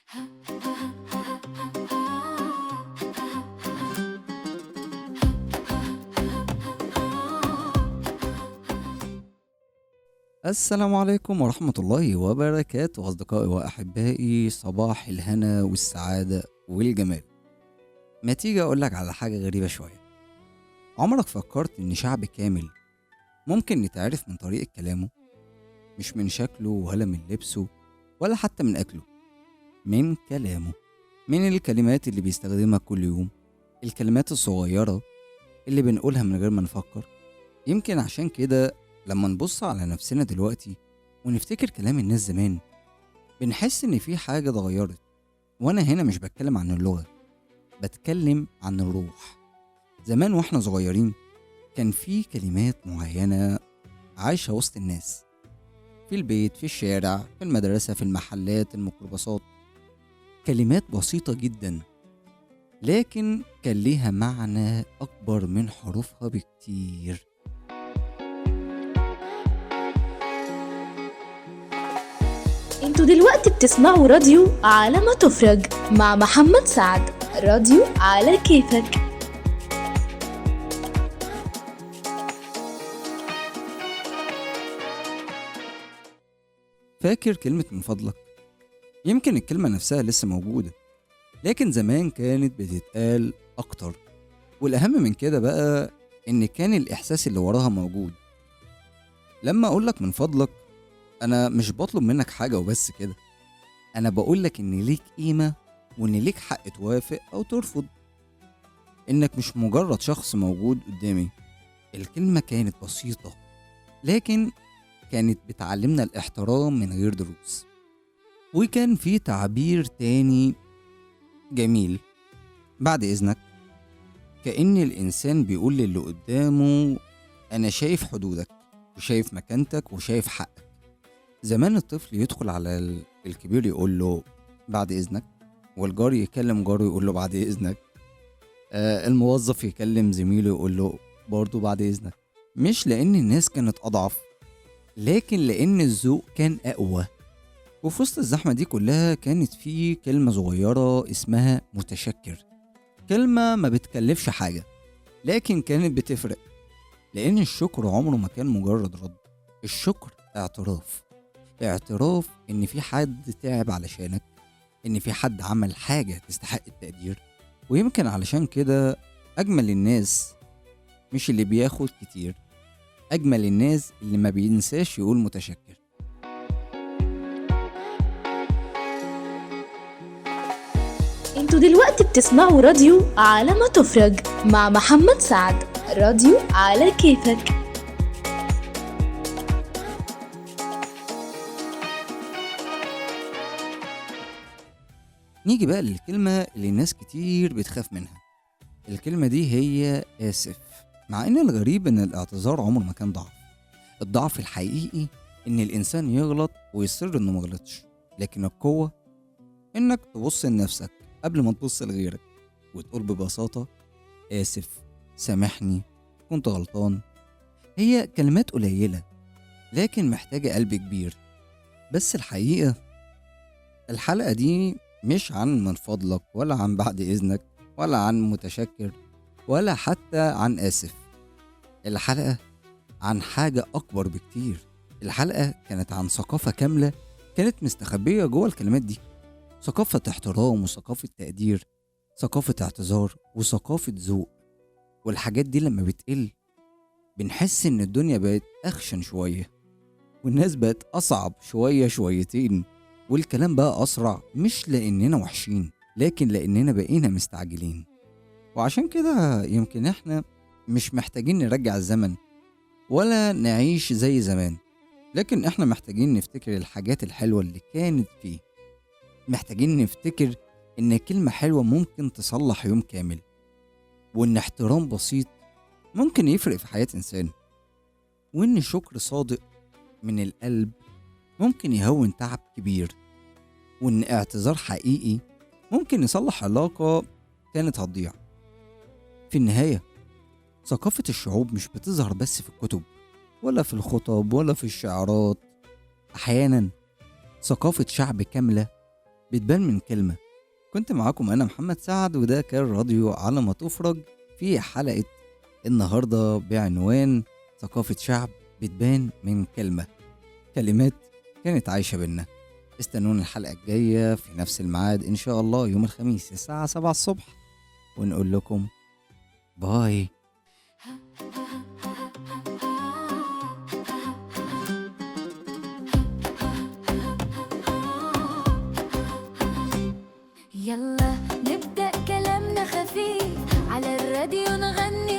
السلام عليكم ورحمة الله وبركاته أصدقائي وأحبائي، صباح الهنا والسعادة والجمال. ما تيجي أقولك على حاجة غريبة شوية. عمرك فكرت إن شعب كامل ممكن نتعرف من طريقة كلامه؟ مش من شكله ولا من لبسه ولا حتى من أكله، من كلامه، من الكلمات اللي بيستخدمها كل يوم، الكلمات الصغيرة اللي بنقولها من غير ما نفكر. يمكن عشان كده لما نبص على نفسنا دلوقتي ونفتكر كلام الناس زمان بنحس إن في حاجة اتغيرت. وأنا هنا مش بتكلم عن اللغة، بتكلم عن الروح. زمان وإحنا صغيرين كان في كلمات معينة عايشة وسط الناس، في البيت، في الشارع، في المدرسة، في المحلات، الميكروباصات. كلمات بسيطة جدا لكن كان ليها معنى أكبر من حروفها بكتير. انتوا دلوقتي بتسمعوا راديو على ما تفرج مع محمد سعد، راديو على كيفك. فاكر كلمة من فضلك؟ يمكن الكلمة نفسها لسه موجودة، لكن زمان كانت بتتقال أكتر. والأهم من كده بقى إن كان الإحساس اللي وراها موجود. لما أقولك من فضلك، أنا مش بطلب منك حاجة وبس كده، أنا بقولك إن ليك قيمة وإن ليك حق توافق أو ترفض، إنك مش مجرد شخص موجود قدامي. الكلمة كانت بسيطة لكن كانت بتعلمنا الاحترام من غير دروس. وكان في تعبير تاني جميل، بعد إذنك، كأن الإنسان بيقول للي قدامه أنا شايف حدودك وشايف مكانتك وشايف حقك. زمان الطفل يدخل على الكبير يقول له بعد إذنك، والجار يكلم جاره يقول له بعد إذنك، الموظف يكلم زميله يقول له برضه بعد إذنك. مش لأن الناس كانت أضعف، لكن لأن الذوق كان أقوى. وفي وسط الزحمة دي كلها كانت في كلمة صغيرة اسمها متشكر، كلمة ما بتكلفش حاجة لكن كانت بتفرق، لأن الشكر عمره ما كان مجرد رد. الشكر اعتراف، اعتراف إن في حد تعب علشانك، إن في حد عمل حاجة تستحق التقدير. ويمكن علشان كده أجمل الناس مش اللي بياخد كتير، أجمل الناس اللي ما بينساش يقول متشكر. انتوا دلوقتي بتسمعوا راديو على ما تفرج مع محمد سعد، راديو على كيفك. نيجي بقى للكلمة اللي الناس كتير بتخاف منها. الكلمة دي هي آسف. مع إن الغريب إن الاعتذار عمره ما كان ضعف. الضعف الحقيقي إن الإنسان يغلط ويصر إنه مغلطش، لكن القوة إنك تبص لنفسك قبل ما تبص لغيرك وتقول ببساطة آسف، سامحني، كنت غلطان. هي كلمات قليلة لكن محتاجة قلب كبير. بس الحقيقة الحلقة دي مش عن من فضلك ولا عن بعد إذنك ولا عن متشكر ولا حتى عن آسف. الحلقة عن حاجة أكبر بكتير. الحلقة كانت عن ثقافة كاملة كانت مستخبية جوه الكلمات دي، ثقافة احترام وثقافة تقدير، ثقافة اعتذار وثقافة ذوق. والحاجات دي لما بتقل بنحس إن الدنيا بقت أخشن شوية، والناس بقت أصعب شوية شويتين، والكلام بقى أسرع، مش لأننا وحشين لكن لأننا بقينا مستعجلين. وعشان كده يمكن احنا مش محتاجين نرجع الزمن ولا نعيش زي زمان، لكن احنا محتاجين نفتكر الحاجات الحلوة اللي كانت فيه. محتاجين نفتكر ان كلمة حلوة ممكن تصلح يوم كامل، وان احترام بسيط ممكن يفرق في حياة إنسان، وان شكر صادق من القلب ممكن يهون تعب كبير، وان اعتذار حقيقي ممكن يصلح علاقة كانت هتضيع. في النهاية ثقافة الشعوب مش بتظهر بس في الكتب ولا في الخطب ولا في الشعارات. أحيانا ثقافة شعب كاملة بتبان من كلمة. كنت معاكم أنا محمد سعد، وده كان راديو على ما تفرج في حلقة النهاردة بعنوان ثقافة شعب بتبان من كلمة، كلمات كانت عايشة بينا. استنونا الحلقة الجاية في نفس الميعاد إن شاء الله يوم الخميس الساعة 7 الصبح، ونقول لكم باي. يلا نبدأ كلامنا خفيف على الراديو، نغني.